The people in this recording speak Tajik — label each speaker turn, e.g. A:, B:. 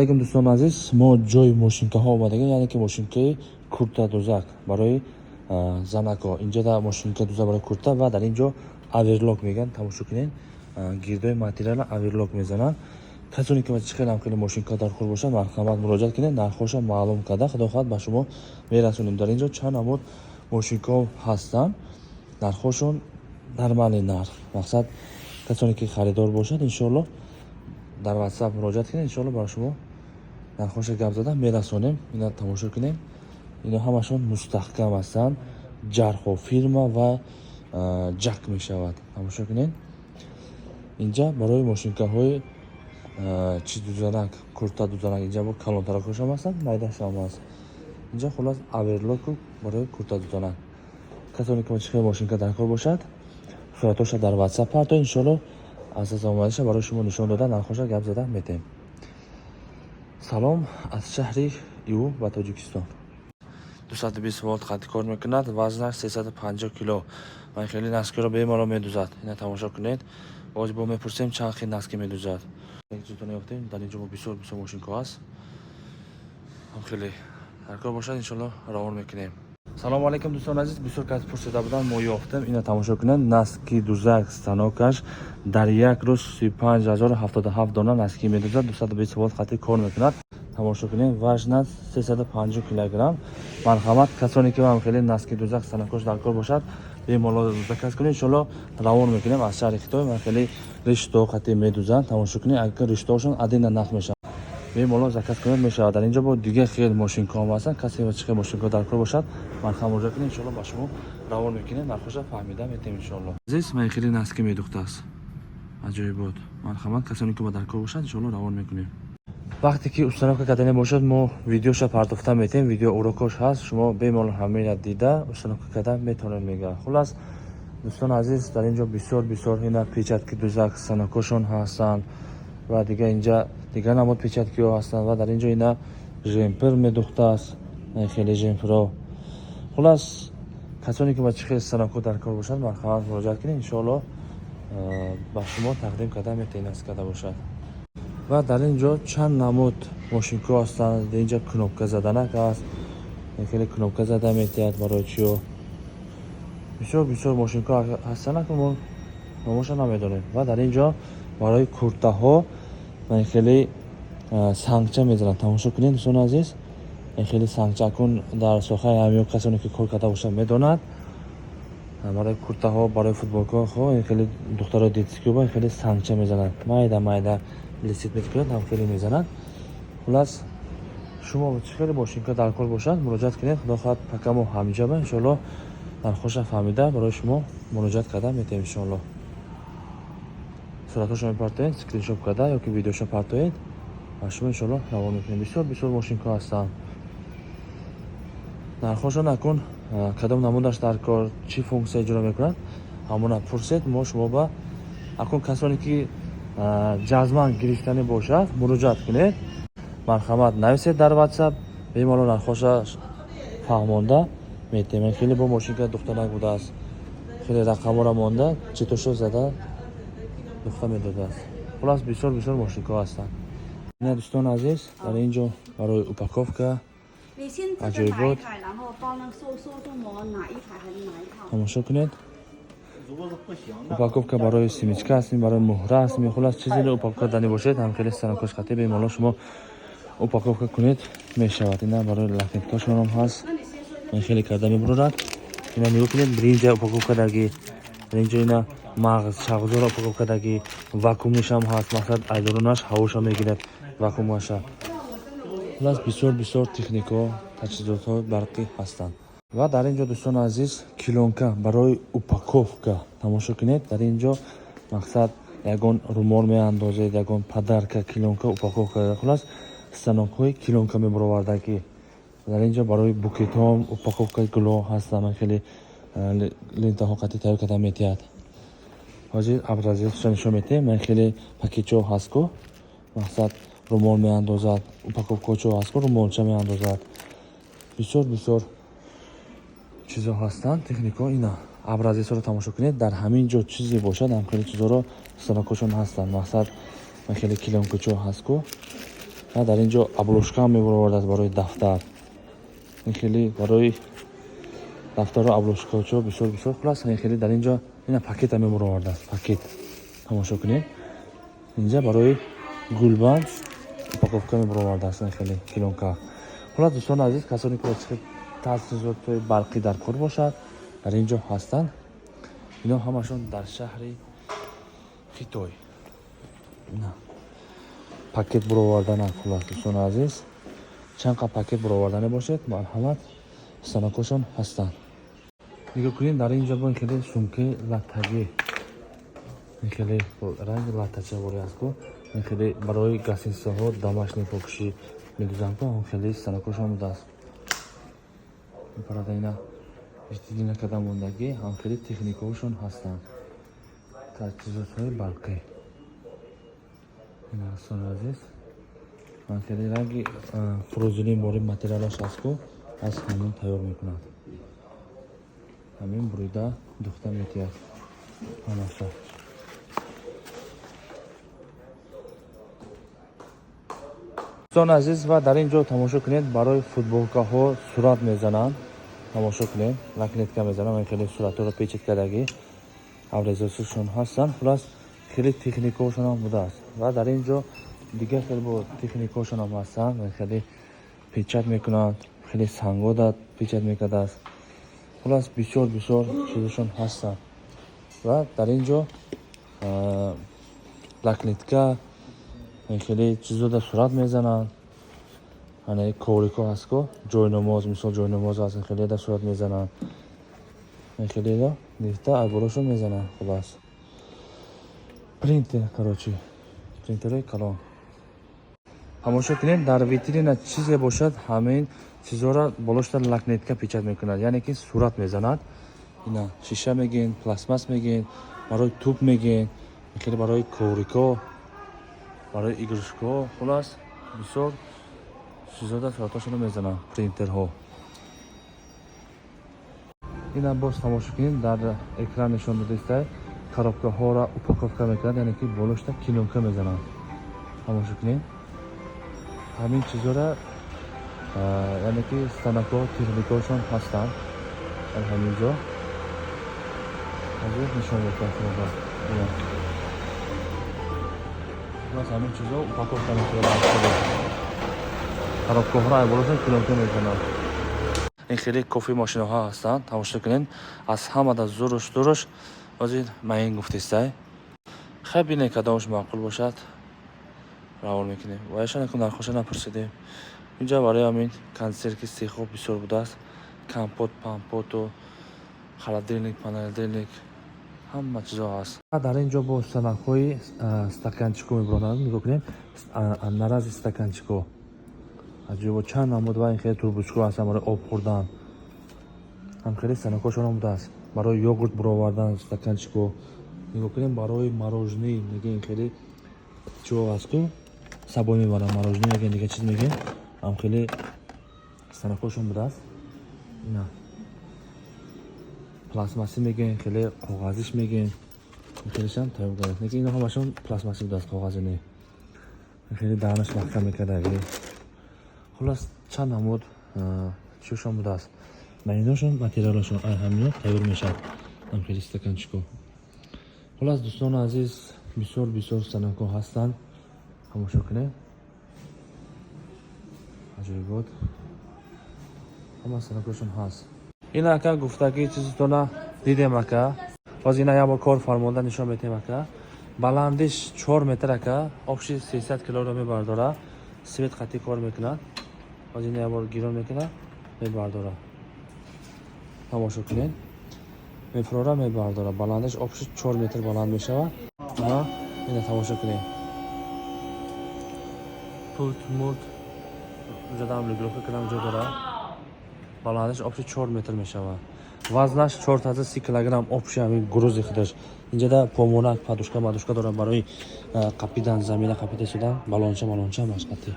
A: Алейкум, дӯстони азиз. Мо ҷои мошинкаҳо омадагем, яъне ки мошинкаи куртадузак барои занако. Инҷа да мошинка дуза барои курта ва дар ин ҷо оверлок мегӯянд. Тамошо кунед, гирдои материала оверлок мезананд. Касоне ки чӣ хелам хеле мошинка дар кор бошад, марҳамат, муроҷиат кунед. Нархҳоша маълум карда, худо хоҳад, ба шумо мерасонем. Дар ин ҷо чанд намуд мошинкаҳо ҳастанд, нархҳошон нормальный нарх. Мақсад, касоне ки харидор бошад, иншоалло, дар WhatsApp муроҷиат кунед, иншоалло, ба шумо нархҳоша гап зада мерасонем. Ина тамошо кунем, ино ҳамашон мустаҳкам ҳастанд, ҷархо фирма ва ҷак мешавад. Тамошо кунед, инҷа барои мошинкаҳои чиздузанак, курта дузанак. Инҷа бо калонтаракошам ҳастанд, майдашам ҳаст. Инҷа хуллас оверлоку барои курта дузанак. Касоне ки чӣ хел мошинка дар кор бошад, суратҳоша дар WhatsApp партоед, иншоалло, аз омадаша барои шумо нишон дода, нархҳоша гап зада метем. Салом аз шаҳри Иу ба Тоҷикистон. 220 волт қатъи кор мекунад, вазнаш 350 кило. Ман хеле носки ро бемалол медузад. Ина тамошо кунед. Боз бо мепурсем, чанд хел носки медузад. Ёфтем, дар инҷо бисёр бисёр мошинкаҳо аст. Ҳам хеле дар кор бошад, иншоалло, равон мекунем. Салому алейкум, дӯстони азиз. Бисёр кас пурсида буданд, мо ёфтем. Ина тамошо кунед, носки дузак станокаш дар як рӯз 35 077 дона носки медузад, 220 волт қатъи кор мекунад. Тамошо кунед, вазнаш 350 килограмм. Марҳамат, касоне ки ҳам хеле носки дузак станокаш дар кор бошад, бемалол заказ кунед, иншоалло, равон мекунем аз шаҳри Хитой. Ман хеле ришто қатъи медузанд. Тамошо кунед, агар риштоошон адина нах мешавад, бемалол заказ кунед, мешавад. Дар инҷо бо дигар хел мошинкаҳо ҳастанд. Касе чӣ хел мошинкаҳо дар кор бошад, марҳамат, муроҷиат кунед, иншоалло, ба шумо равон мекунем, нархоша фаҳмида метем, иншоалло. Азиз, ман хеле носки медухтааст, аҷоибот. Марҳамат, касоне ки ба дар кор бошад, иншоалло, равон мекунем. Вақте ки установка кардани бошад, мо видеоша партофта метем, видео урокош ҳаст, шумо бемалол ҳамаира дида, установка карда метавонед, мега. Хуллас, дӯстони азиз, дар ин ҷо бисёр бисёр ина перчатки дузак станокошон ҳастанд ва дига инҷа дигар намуд перчаткиҳо ҳастанд ва дар ин ҷо ина жемпер медухтааст, хеле жемперо. Хуллас, касоне ки ба чӣ хел станокҳо дар кор бошад, марҳамат, муроҷиат кунед, иншоалло, ба шумо тақдим карда метавон карда бошад. Ва дар ин ҷо чанд намуд мошинкҳо ҳастанд. Инҷа кнопка заданак аст, хеле кнопка зада метиҳад. Барои чиё бисёр бисёр мошинкҳо ҳастанд, мо номоша намедонем. Ва дар ин ҷо барои куртаҳо хеле сангча мезананд. Тамошо кунед, дӯстони азиз, хеле сангча. Акун дар соҳаи ҳамиё касоне ки кор карда бошад, медонад. Барои куртаҳо, барои футболкаҳо, хеле духтарои детский ба хеле сангча мезананд, майда майда блестит мекунад, ҳам хеле мезананд. Хуллас, шумо чӣ хеле мошинка дар кор бошад, муроҷиат кунед. Худо хоҳад, пока мо ҳамиҷа ба, иншоалло, нархоша фаҳмида, барои шумо муроҷиат карда метавем, иншоалло. Суратҳошо мепартоед, скриншот карда ёки видеошо партоед, ва шумо, иншоалло, равон мекунем. Бисёр бисёр мошинкаҳо ҳастанд. Нархҳошон акун, кадом намудаш дар кор, чӣ функсия иҷро мекунад, ҳамона пурсед. Мо шумо ба акун касоне ки ҷазман гирифтанӣ бошад, муроҷиат кунед, марҳамат, нависед дар WhatsApp, бемалол нархҳоша фаҳмонда метем. Хеле бо мошинка духтарак будааст, хеле рақамҳоро монда, читошо зада духта медодааст. Хуллас, бисёр бисёр мошинкаҳо ҳастанд. Ина, дӯстони азиз, дар ин ҷо барои упаковка аҷоибот. Тамошо кунед, упаковка барои семечка аст, барои муҳра аст. Хуллас, чизе упаковка дани бошед, ҳам хеле станокош қатӣ бемалол шумо упаковка кунед, мешавад. Ина барои латенткашонам ҳаст, ин хеле карда мебурорад. Ина нигоҳ кунед, бринҷа упаковка кардагӣ дар инҷо, ина мағз чағзоро упаковка кардагӣ, вакуумнишам ҳаст, мақсад, айдоронаш ҳавоша мегирад, вакуумаша. Хуллас, бисёр бисёр техникаҳо, таҷҳизотҳои барқӣ ҳастанд. Ва дар ин ҷо, дӯстони азиз, клеёнка барои упаковка. Тамошо кунед, дар ин ҷо, мақсад, ягон румол меандозед, ягон подарка, клеёнка упаковка. Хуллас, станокҳои клеёнка мебароварда, ки дар ин ҷо барои букетҳо, упаковкаи гулҳо ҳастанд, хеле лентаҳо қатъи тайёр карда метиҳад. Ҳозир образецша нишон медиҳем. Ман хеле пакетчо ҳаст ку, мақсад, румол меандозад, упаковкачо ҳаст ку, румолча меандозад. Бисёр бисёр чизо ҳастанд, техникаҳо. Ина образецҳоро тамошо кунед. Дар ҳамин ҷо чизе бошад, ҳам хеле чизоро, станокҳошон ҳастанд. Мақсад, хеле клеёнкачо ҳаст ку. Ва дар ин ҷо обложка ҳам мебаровардааст барои дафтар. Ин хеле барои дафтару обложкачо бисёр бисёр. Хулас, ин хеле дар ин ҷо ина пакета мебаровардааст, пакет. Тамошо кунед, инҷа барои гулбанд упаковка мебаровардааст, ин хеле плёнка. Хулас, дӯстони азиз, касоне ки таҷҳизотҳои барқӣ дар кор бошад, дар ин ҷо ҳастанд. Ино ҳамашон дар шаҳри Хитой. Пакет буровардана. Хулас, дӯстони азиз, чанд қа пакет буровардане бошед, марҳамат, станокошон ҳастанд. Нигоҳ кунед, дар ин ҷо бо ин хеле сумкаи латтагӣ, ин хеле ранги латтачаворӣ аст ку, ин хеле барои гостиницаҳо, домашний покушӣ медузанд ку, он хеле станокошон будааст. Парада ина иштидӣ накарда мондагӣ, ҳам хеле техникаҳошон ҳастанд, таҷҳизотҳои барқӣ. Ина, дӯстони азиз, ман хеле ранги пружинин бори материалаш аст ку, аз ҳамон тайёр мекунад, ҳамин бурида духта метиҳад ҳамаша. Дӯстони азиз, ва дар ин ҷо тамошо кунед, барои футболкаҳо сурат мезананд. Тамошо кунед, наклейка мезананд, хеле суратҳоро печать кардагӣ, образцашон ҳастанд. Хулас, хеле техникаҳошон ҳам будааст. Ва дар ин ҷо дигар хеле бо техникаҳошон ҳам ҳастанд, хеле печать мекунанд, хеле сангода печать мекардааст. Хулас, бисёр бисёр чизошон ҳастанд. Ва дар ин ҷо наклейка, хеле чизода сурат мезананд. Ана коврико ҳаст ку, ҷойнамоз, мисол, ҷойнамоз ҳаст, хеледа сурат мезананд, хеледа гирифта айболошон мезананд. Хулас, принтер, короче, принтерои калон. Тамошо кунед, дар витрина чизе бошад, ҳамин чизҳоро болошта наклейка печать мекунад, яъне ки сурат мезанад. Ина шиша мегӯен, пластмасс мегӯен, барои туп мегӯен, хеле барои коврико, барои игрушкаҳо. Хулас, бисёр чизода суратҳошонро мезананд принтерҳо. Ина боз тамошо кунед, дар экран нишон додааста, коробкаҳоро упаковка мекунад, яъне ки болошта плёнка мезананд. Тамошо кунед, ҳамин чизҳоро, яъне ки станокҳо, техникаҳошон ҳастанд дар ҳамин ҷо. Ҳозир нишон медиҳам. Хулас, ҳамин чизҳо упаковка мекунад, коробкаҳоро айболошон плёнка мезананд. Ин хеле кофе мошинаҳо ҳастанд. Тамошо кунед, аз ҳамада зуруш дуруш ҳозир маин гуфтистай. Хай, бинед, кадомаш маъқул бошад, равон мекунем. Вайша накун, нархоша напурсидем. Инҷа барои ҳамин консерки сехҳо бисёр будааст, компот, пампоту холодильник, панелдильник, ҳама чизо ҳаст. Дар ин ҷо бо станокҳои стаканчико мебиронанд. Нигоҳ кунем, нарази стаканчико аҷоибо, чанд намуд. Ва ин хеле трубочко ҳастанд барои об хӯрдан, ҳам хеле станокҳошон будааст, барои йогурт буровардан стаканчико. Нигоҳ кунем, барои мороженое мегӯем, хеле чио ҳаст ку, сабой мебаранд, мороженое мегӯем, дигар чиз мегӯем, ҳам хеле станокҳошон будааст. Ина пластмассӣ мегӯем, хеле коғазиш мегӯем, хелешам тайёр кардааст. Лекин ино ҳамашон пластмассӣ будааст, коғази не. Хеле даҳанаш маҳкам мекардаги. Хулас, чанд намуд чиошон будааст. Ба иношон материалошон ай ҳамино тайёр мешавад, ҳам хеле стаканчико. Хулас, дӯстони азиз, бисёр бисёр станокҳо ҳастанд. Тамошо кунед, аҷоибот, ҳама станокҳошон ҳаст. Ин ака гуфтаги чизтона дидем, ака. Ҳозир ина як бор кор фармонда нишон метиҳем, ака. Баландиш 4 метр, ака, общий 300 килоро мебардора, свет қатъӣ кор мекунад. Ҳозир ина як бор гирон мекунад, мебардора. Тамошо кунед, мефурора, мебардора. Баландиш общий 4 метр баланд мешавад. Ина тамошо кунед, пулт мурт задам, регулировка кардам, ҷо дора. Баландиш общий 4 метр мешавад, вазнаш 430 килограмм общий, ҳамин грузи худаш. Инҷада помонак, подушка мадушка дорад барои қапидан, замина қапида шудан, балонча малонча ҳамаш қатъӣ.